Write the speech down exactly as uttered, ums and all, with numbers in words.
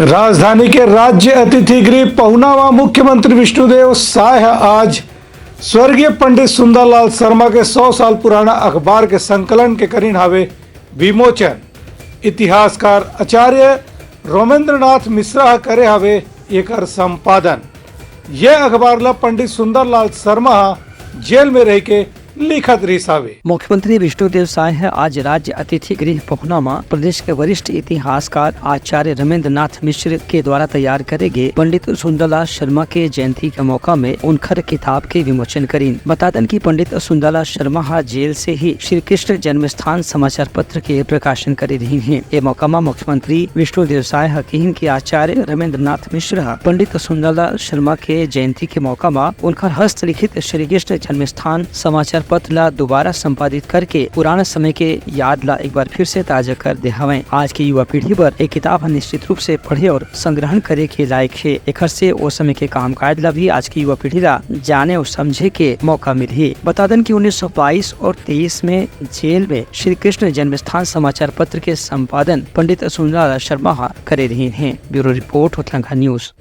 राजधानी के राज्य अतिथि गृह पहुना म मुख्यमंत्री विष्णुदेव साय ह आज स्वर्गीय पंडित सुंदरलाल शर्मा के सौ साल पुराना अखबार के संकलन के करिन हावे विमोचन। इतिहासकार आचार्य रोमेंद्रनाथ मिश्रा ह करे हावे एकर संपादन। ये अखबार ल पंडित सुंदरलाल शर्मा ह जेल में रह के लिखत रिहिस हावे। मुख्यमंत्री विष्णुदेव साय ह आज राज्य अतिथि गृह पहुना म प्रदेश के वरिष्ठ इतिहासकार आचार्य रमेंद्रनाथ मिश्र के द्वारा तैयार करे गे पंडित सुंदरलाल शर्मा के जयंती के मौका में उनखर किताब के विमोचन करीन। बता दन कि पंडित सुंदरलाल शर्मा ह जेल से ही श्री कृष्ण जन्मस्थान समाचार पत्र के प्रकाशन करे रहिन हे। ए मौका म मुख्यमंत्री विष्णुदेव साय ह किहिन कि आचार्य रमेंद्रनाथ मिश्र ह पंडित सुंदरलाल शर्मा के जयंती के मौका म उनखर हस्तलिखित श्री कृष्ण जन्मस्थान समाचार पत्र ला दोबारा संपादित करके पुराना समय के याद ला एक बार फिर से ताजा कर दे हवय। आज के युवा पीढ़ी बर ए किताब ह निश्चित रूप से पढ़े और संग्रहण करे के लायक हे। एखर से ओ समय के कामकाज ला भी आज के युवा पीढ़ी ला जाने और समझे के मौका मिलही। बता दन कि उन्नीस सौ बाईस और तेईस में जेल में श्री कृष्ण जन्मस्थान समाचार पत्र के संपादन पंडित सुंदरलाल शर्मा ह करे रहिन हे। Bureau report, Hothlanga news.